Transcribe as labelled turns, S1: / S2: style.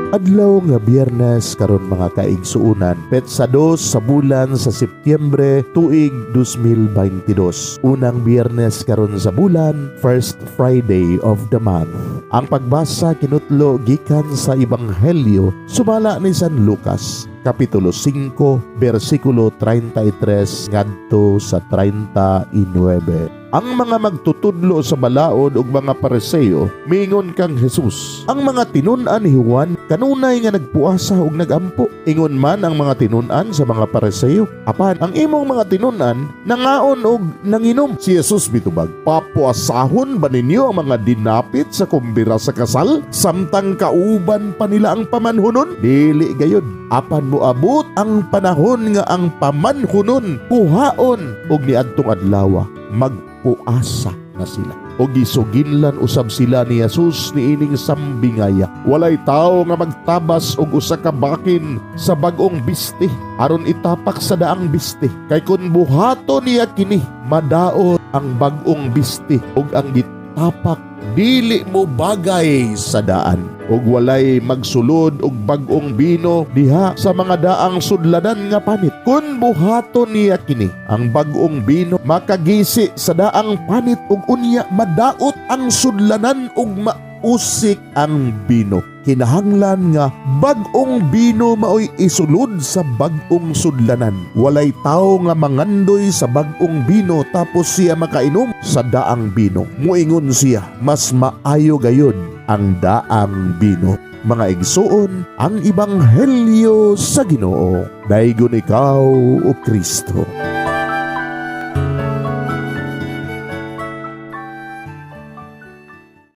S1: Adlaw nga Biyernes karon, mga kaigsuonan, petsa 2 sa bulan sa Setyembre, tuig 2022. Unang Biyernes karon sa bulan, first Friday of the month. Ang pagbasa kinutlo gikan sa Ebanghelyo sumala ni San Lucas, Kapitulo 5, versikulo 33 ngadto sa 39. Ang mga magtutudlo sa balaod ug mga Pariseo miingon kang Jesus, "Ang mga tinun-an ni Juan kanunay nga nagpuasa ug nagampo. Ingon man ang mga tinun-an sa mga Pariseo. Apan ang imong mga tinun-an nangaon ug nanginom." Si Jesus mitubag, "Papuasahon ba ninyo ang mga dinapit sa kumbira sa kasal samtang kauban pa nila ang pamanhunon? Dili gayud. Apan moabot ang panahon nga ang pamanhunon kuhaon, ug niadtong adlaw magpuasa na sila." O gisuginlan usab sila ni Jesus niining sambingaya, "Walay tawo nga magtabas og usa ka bakin sa bag-ong biste aron itapak sa daang biste. Kay kun buhaton niya kini, madaot ang bag-ong biste ug ang gitapak dili mo bagay sa daan. Ug walay magsulod og bag-ong bino diha sa mga daang sudlanan nga panit. Kun buhaton niya kini, ang bag-ong bino makagisi sa daang panit ug unya madaot ang sudlanan ug mausik ang bino. Kinahanglan nga bag-ong bino maoy isulod sa bag-ong sudlanan. Walay tawo nga mangandoy sa bag-ong bino tapos siya makainom sa daang bino. Muingon siya, mas maayo gayud ang daang bino." Mga igsuon, ang Ebanghelyo sa Ginoo. Daygon ikaw, o Kristo.